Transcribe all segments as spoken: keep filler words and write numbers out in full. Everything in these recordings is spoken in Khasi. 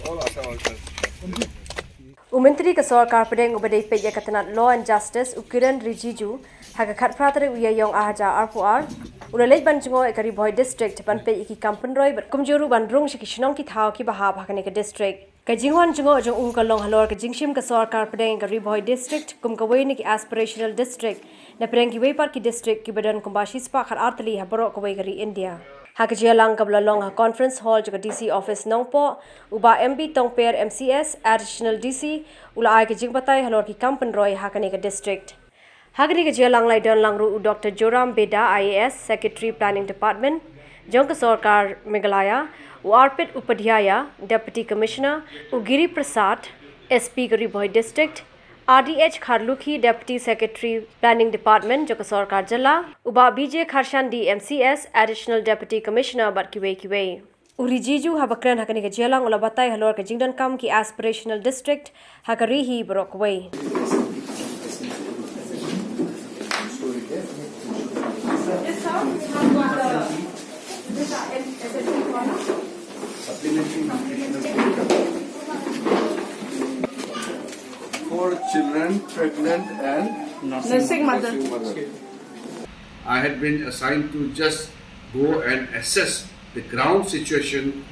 U Myntri ka Sorkar Pdeng uba dei peit ïa ka tnat Law and Justice, u Kiren Rijiju, ha ka khatphra tarik u Ïaïong arhajar arphew ar, u la leit ban jngoh ïa ka Ri Bhoi District ban peit ïa ki kam pynroi bad kumjuh ruh ban rung sha ki shnong ki thaw kiba hap ha kane ka district. Ka jingwan jngoh jong u ka long halor ka jingshim ka Sorkar Pdeng ka Ri Bhoi District kum kawei na ki aspirational district na pdeng kiwei pat ki district kiba don kumba shispah khatar tylli ha baroh kawei ka ri India. Ha ka jingïalang kaba la long ha Conference Hall jong ka D C Office Nongpoh, u Bah M B Tongper M C S, Additional D C, u la ai ka jingbatai halor ki kam pynroi ha kane ka district. Ha kane ka jingïalang la ïadon lang ruh u Doctor Joram Beda I A S, Secretary Planning Department jong ka Sorkar Meghalaya, u Arpit Upadhyaya, Deputy Commissioner, u Giri Prasad, S P ka Ri Bhoi District, R D H Kharlukhi, Deputy Secretary Planning Department jong ka Sorkar Jylla, u Bah B J Kharshandi M C S, Additional Deputy Commissioner bad kiwei kiwei. U Rijiju haba kren ha kane ka jingïalang u la batai halor ka jingdonkam ki aspirational district ha ka ri hi baroh kawei. Supplementary nutritional program for children, pregnant and nursing mother. I had been assigned to just go and assess the ground situation,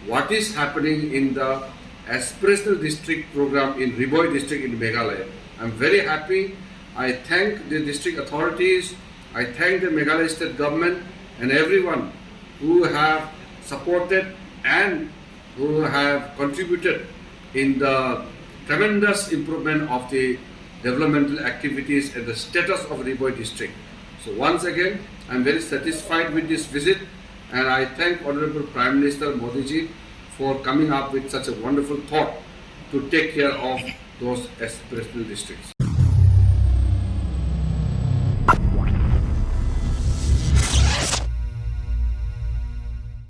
what is happening in the aspirational district program in Ri Bhoi district in Meghalaya. I'm very happy. I thank the district authorities. I thank the Meghalaya state government and everyone who have supported and who have contributed in the tremendous improvement of the developmental activities and the status of Ri Bhoi district. So once again, I'm very satisfied with this visit and I thank Honorable Prime Minister Modi ji for coming up with such a wonderful thought to take care of those aspirational districts.